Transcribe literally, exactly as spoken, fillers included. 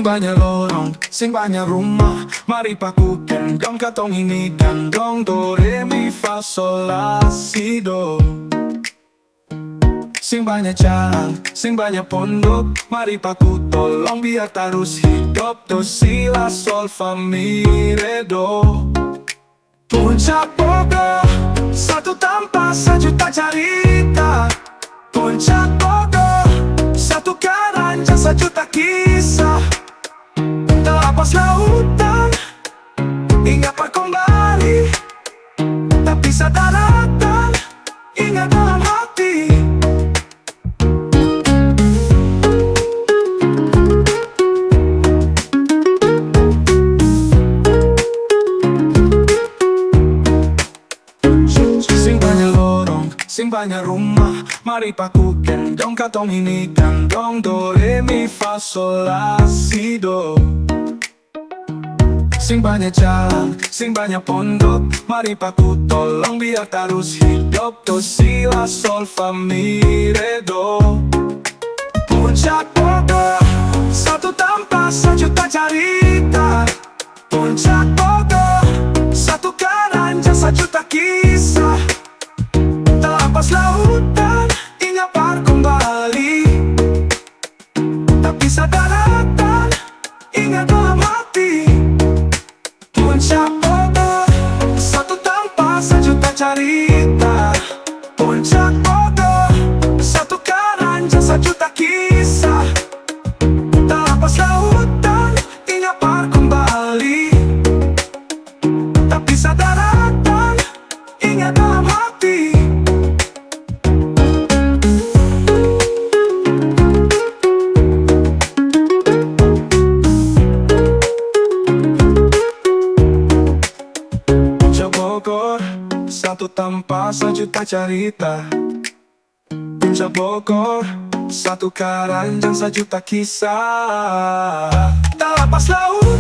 banya lorong, seng banya rumah, mari paku kendang katong ini dangdong do re mi fa sol la si do. Seng banya jalan, seng banya pondok, mari paku tolong biar tarus hidop do si la sol fa mi re do. Puncak Bogor, satu tampa sajuta carita. Puncak Bogor, satu karanja sajuta kisah. Talapas lautan, ingat Parkong Bali, tapi sa daratan, ingat dalam hati. Seng banya lorong, seng banya rumah, mari paku kendong katong ini dangdong do re mi fa sol la si do. Seng banya jalan, seng banya pondok, mari paku tolong biar tarus hidop do si la sol fa mi re do. Puncak Bogor, satu tampa sajuta carita. Puncak Bogor, satu karanja sajuta kisah. Talapas lautan, ingat Parkong Bali, tapi sa daratan, ingat dalam hati. Puncak Bogor, satu tampa sajuta carita. Puncak Bogor, satu karanja sajuta kisah. Talapas lautan, ingat Parkong Bali, tapi sa daratan, ingat dalam hati. Puncak Bogor, satu tampa sajuta carita. Puncak Bogor, satu karanjang sajuta kisah. Talapas laut,